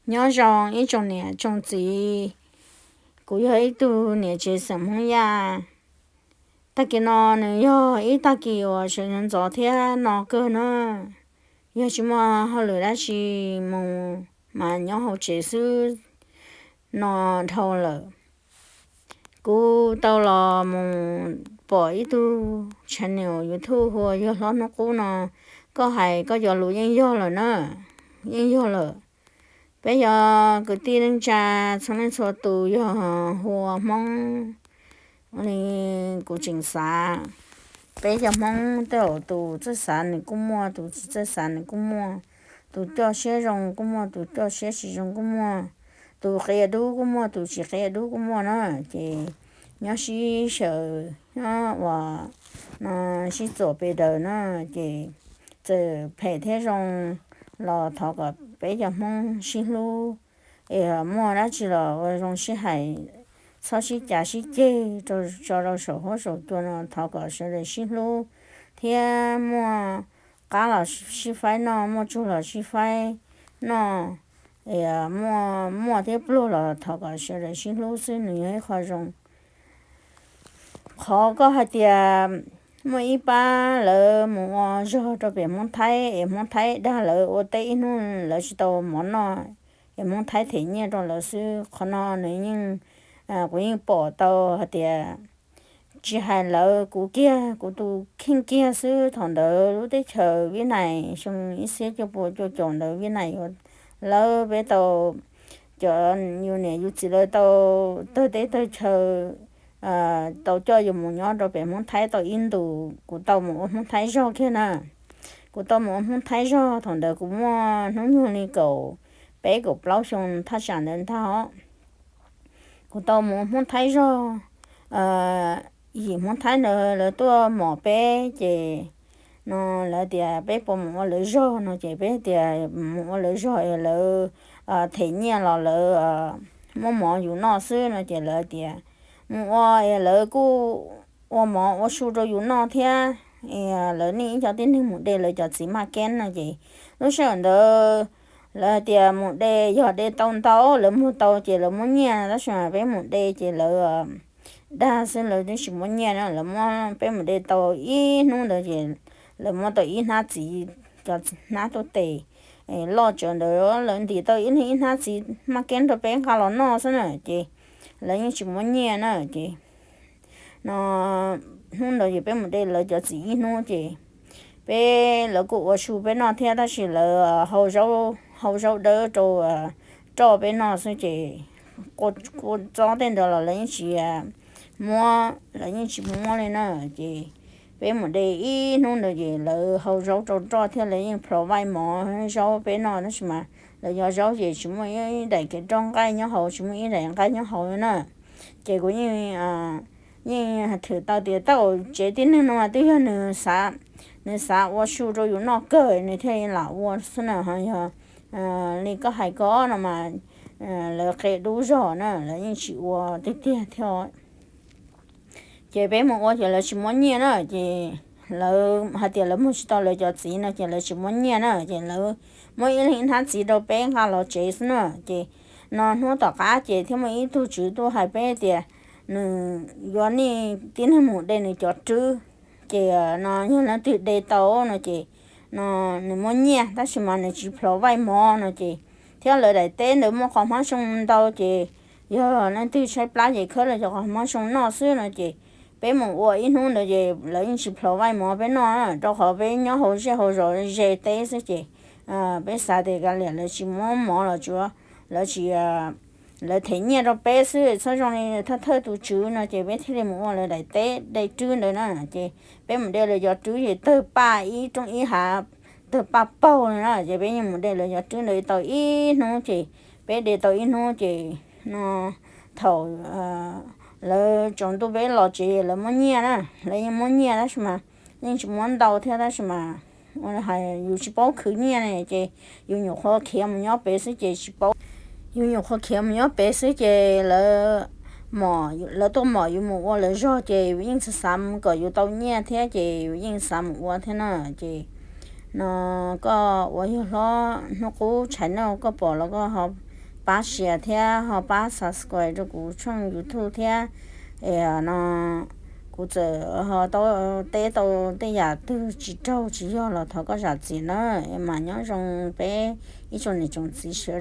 Nyob zoo ib tsoom niam tsoom txiv, kuv yog ib tug niam tsev xeem Hmoob Yaj. Tag kis no nws yog ib tag kis uas sawv ntxov thiab no kawg na. Yog tsis muaj hauj lwm dab tsi mus mas nyob hauv tsev xwb no dhau lawm. Kuv tau los mus pom ib tug channel YouTube hu ua Yawg Hlob Hnub Qub no, koj hais koj cov lus yeej yog lawm na, yeej yog lawm. Peb cov kwv tij neej tsa txhua leej txhua tus yog hu ua Hmoob li, kuv tseem xav, peb cov Hmoob tej zaum tus txawj xav nws kuj muaj, tus tsis txawj xav nws kuj muaj, tus coj siab zoo kuj muaj, tus coj siab tsis zoo kuj muaj, tus qia dub kuj muaj, tus tsis qia dub kuj muaj na. Ces nyob sib xyaw, nyob ua no sib txuam pes daws na, ces txawm phem thiab zoo los thov kom peb cov Hmoob sib hlub, es muaj dab tsi los ua zoo sib hais, txhob sib cav sib ceg tso rau saum huab saum cua no, thov kom sawv daws sib hlub thiab muaj qab los sib faib noj, muaj tsuag los sib faib noj, muaj muaj thiab pluag los thov kom sawv daws sib hlub xwb, nws yog ib qho zoo. Qhov koj hais tias muaj ib pab lawv mus ua zog rau pem Hmoob Thaib es Hmoob Thaib dag lawv ua teb ib hnub lawv tsis tau mov noj, es Hmoob Thaib them nyiaj rau lawv xwb. Qhov no nws yeej, kuv yeej pom tau hais tias tsis hais lawv, kuv kiag kuv tus kheej kiag xwb, thaum ntawd lub teb chaws Vib Nais xyoo ib txhiab cuaj pua cuaj caum ntawd Vib Nais yuav lawv peb tau, cov yus niam yus txiv lawv tau tawg teb tawg chaw, tau coj yus mus nyob rau pem Hmoob Thaib tau ib ntus, kuv tau mus ua Hmoob Thaib zog kiag na. Kuv tau mus ua Hmoob Thaib zog thaum ntawd kuv muaj hnub nyoog li kaum peb kaum plaub xyoo thaj tsam ntawd ntag os. Kuv tau mus ua Hmoob Thaib zog, yim Hmoob Thaib ntawd lawv tuaj mos peb ces no lawv tias peb puas mus ua lawv zog no ces peb tias mus ua lawv zog es lawv them nyiaj los lawv muab mov yus noj xwb no ces lawv tias mus ua es lawv kuj ua mov ua su rau yus noj thiab. Lawv nej ib co tib neeg mus de lawv cov txiv maj keeb no ces lub sij hawm ntawd lawv tias mus de yog de tau ntau lawv muag tau ces lawv muab nyiaj, tab sis mas peb mus de ces lawv dag xwb, lawv twb tsis muab nyiaj na. Lawv muab peb mus de tau ib hnub ntawd ces lawv muab tau ib hnab txiv, cov hnab tuaj tes loj tsawv ntawd, lawv ntim tau ib leeg ib hnab txiv maj keeb rau peb nqa los noj xwb na ces lawv yeej tsis muab nyiaj na ces no hnub ntawd ces peb mus de lawv cov txiv ib hnub ces peb, lawv kuj ua su peb noj thiab tab sis lawv hau zaub dawb rau roj peb noj xwb ces kua txob tej ntawd los lawv yeej tsis muab, lawv yeej tsis muab li na ces peb mus de ib hnub ntawd ces lawv hau zaub rau roj thiab lawv yeej provide mov zaub peb noj tab sis mas lawv cov zaub ces tsis muaj ib daim kev roj nqaij nyob hauv, tsis muaj ib daim nqaij nyob hauv li na. Ces kuv yeej, yeej thwm tau tias tab ua tsev tib neeg no mas twb yog nws xav, nws xav ua su rau yus noj kawg nws thiaj li lam ua xwb na. Ho yog li koj hais ko no mas lawv qia dub zog na, lawv yeej tsis ua tiag tiag thiab. Ces peb mus ua ces lawv tsis muab nyiaj na ces lawv hais tias lawv muag tsis tau lawv cov txiv no ces lawv tsis muab nyiaj na ces lawv muab ib leeg ib hnab txiv rau peb nqa los tsev xwb na. Ces no hnub tom qab ces thiaj muaj ib tug tswv tuaj hais peb tias nws yuav nej tib neeg mus de nws cov rwb, ces no yog leej twg de tau no ces no nws muab nyiaj tab sis mas nws tsis provide mov no ces thiab lawv daim teb ntawd muaj qhov hmob zoo ntau ces yog leej twg tshaib plab ces khawb lawv cov qhov hmob zoo noj xwb no ces peb mus ua ib hnub ntawd ces lawv yeej tsis provide mov peb noj rau qhov peb nyob hauv zej hauv zos ze teb xwb ces peb xav tias kav liam lawv tsis muab mov los tsuav lawv tsis, lawv them nyiaj rau peb xwb txhob zoo li thawj thawj tus tswv no ces peb thiaj li mus ua lawv daim teb de rwb ntawd na. Ces peb mus de lawv cov rwb ces tawg paj ib roob ib hav, tawg paj paug li na ces peb yeej mus de lawv cov rwb ntawd tau ib hnub ces peb de tau ib hnub ces no thaum lawv tsaus ntuj peb los tsev lawv muab nyiaj na, lawv yeej muab nyiaj tab sis mas yeej tsis muab ntau thiab tab sis mas ua hais yus tsis paub khwv nyiaj ne ces yus nyuam qhuav khiav mus nyob pem xwb ces tsis paub, yus nyuam qhuav khiav mus nyob pem xwb ces lawv, lawv tuaj mom yus mus ua lawv zog ces yus yeej xav xav kom yus tau nyiaj thiab ces yus yeej xav mus ua thiab na. Ces no koj uas yog hlob Hnub Qub tshais na koj pom los koj ho pab share thiab ho pab subscribe rau kuv tshooj YouTube thiab. Es no kuv txawm ho tau teb tau tej yam twg tsis raug tsis yog los thov koj zam txim na. Mas nyob zoo peb ib tsoom niam tsoom txiv sawv